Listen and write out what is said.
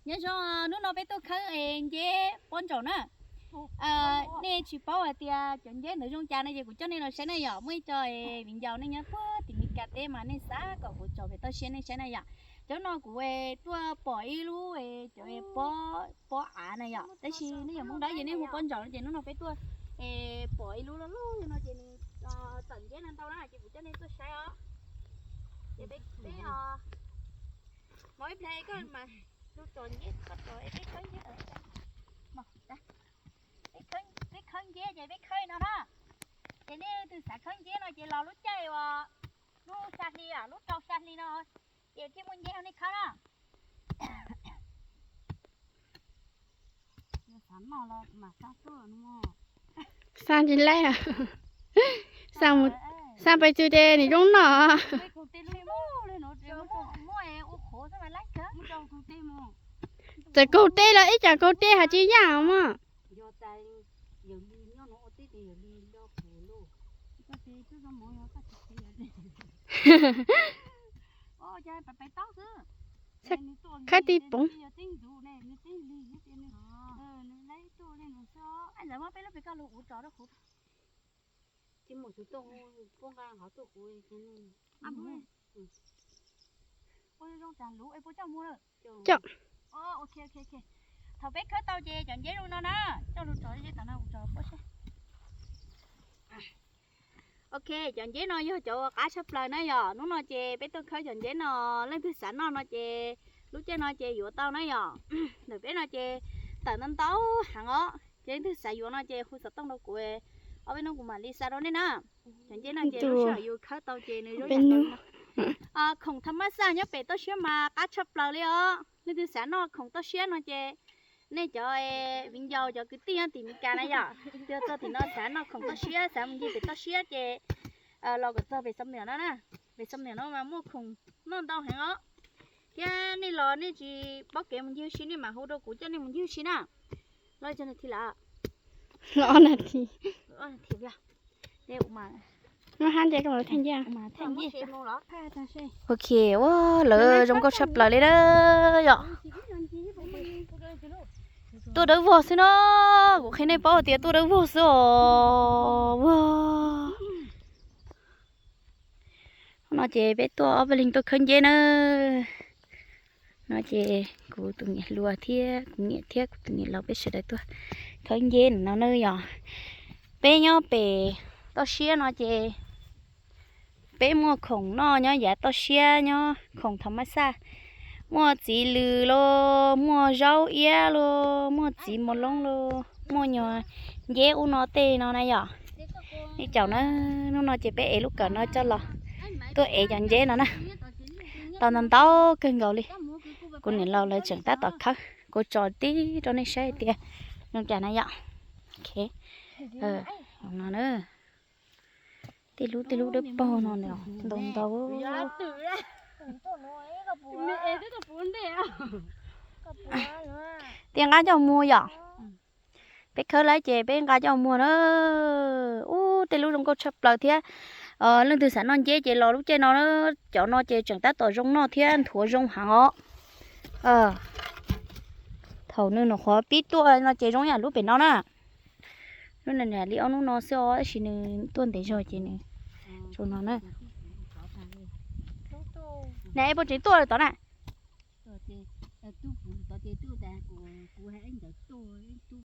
Nyob zoo, hnub no peb tuaj khawb nceb pob ntsaum na. Nej tsis paub hais tias cov nceb ntawd zoo cas no ces kuv coj nej los saib na yom. Muaj ib co viv ncaus nej nyob puag tim Mes Kas teb mas nej xav kom kuv tso pem toj siab nej saib na yom. Cov no kuv tuaj pom ib lub cov pob av na yom, tab sis nej yog Hmoob Dawb ces nej hu pob ntsaum no ces hnub no peb tuaj pom ib lub loj loj no ces nws tawm nceb no ntau na ces kuv coj nej tuaj saib os. Ces peb, peb, mov ib pliag koj mas hlub tso nceb koj tso peb khawb nceb. Peb khawb nceb ces peb khawb no na. Ces nej leej twg xav khawb nceb no ces los lub caij uas lub xya hli, lub rau xya hli no ces thiaj muaj nceb rau nej khawb na. Xa ntsis laib, xa pais txug ces nws zoo noj. Txawm kaug teb los ib tsam kaug teb has tsis yaj mog. Khawb tib poov. Coj. Thaum peb khawb tau ces cov nceb zoo no na, coj lug tso tom no kuv tso pub seb. Ok, cov nceb no yog cov uas qab tshaj plaws na yom. Hnub no ces peb tuaj khawb cov nceb no, leej twg xav noj no ces lub caij no ces yuav tau na yom. Ntawm peb no ces tawm ntau ntau heev os, ces leej twg xav yuav no ces hu xov tooj rau kuv, ob peb hnub kuv mam li xa rau nej na. Cov nceb no ces lub sij hawm yus khawb tau ces nws zoo yam no. Khoom tha mab xaj nyob pem toj siab mas qab tshaj plaws li os. Leej twg xav noj khoom toj siab no ces nej cov viv ncaus cov kwv tij nyob tim Mes Kas na yom, yog txog tim no xav noj khoom toj siab, xav mus ncig pem toj siab ces los kom txog pem Xam Nuam no na. Pem Xam Nuam no mas muaj khoom noj ntau heev os. Thiab nej los nej tsis paub kev mus ncig ua si nej mam hu rau kuv coj nej mus ncig ua si na. Los cov nas this lawm. Los ob nas this. Muab hab ntsia koj mam li thaij nceb. Ok, ua lawv zoo nkauj tshaj plaws li na yom. Tuaj dawb vog xwb na, kuv qhia nej paub tias tuaj dawb vog xwb os. Vag. No ces peb tuaj ob peb leeg tuaj khawb nceb na. No ces kuv tus niam hluas thiab kuv niam thiab kuv tus niam laus peb sawv daws tuaj khawb nceb no na yom. Peb nyob pem toj siab no ces peb muaj khoom noj nyob yav toj siab, nyob khoom tha mab xaj. Muaj txiv lws los, muaj zaub iab los, muaj txiv mos loob los, muaj nyuag nceb ub no tej no na yom. Nej caum na, hnub no ces peb ev lub kawm no coj los tuaj ev cov nceb no na. Tau ntau ntau kawg nkaus li. Kuv niam laus lawv tseem tab tom khawb, kuv tso tib rau nej saib tias zoo cas na yom. No na. Tej lub tej lub dawb paug no ntau ntau. Tias nqa coj muag yom. Peb khawb lawm ces peb nqa coj muag na. Ub, tej lub zoo nkauj tshaj plaws thiab. Leej twg xav noj nceb ces los lub caij no, cov no ces tseem tab tom zoo noj thiab nthuav zoo heev os. Thaum nws nyuam qhuav pib tuaj no ces zoo yam lub pem no na. Lub no nws li ob hnub no xwb os, tab sis nws tuaj ntev zog ces nws zoo no na. Nws puas tseem tuaj tod na?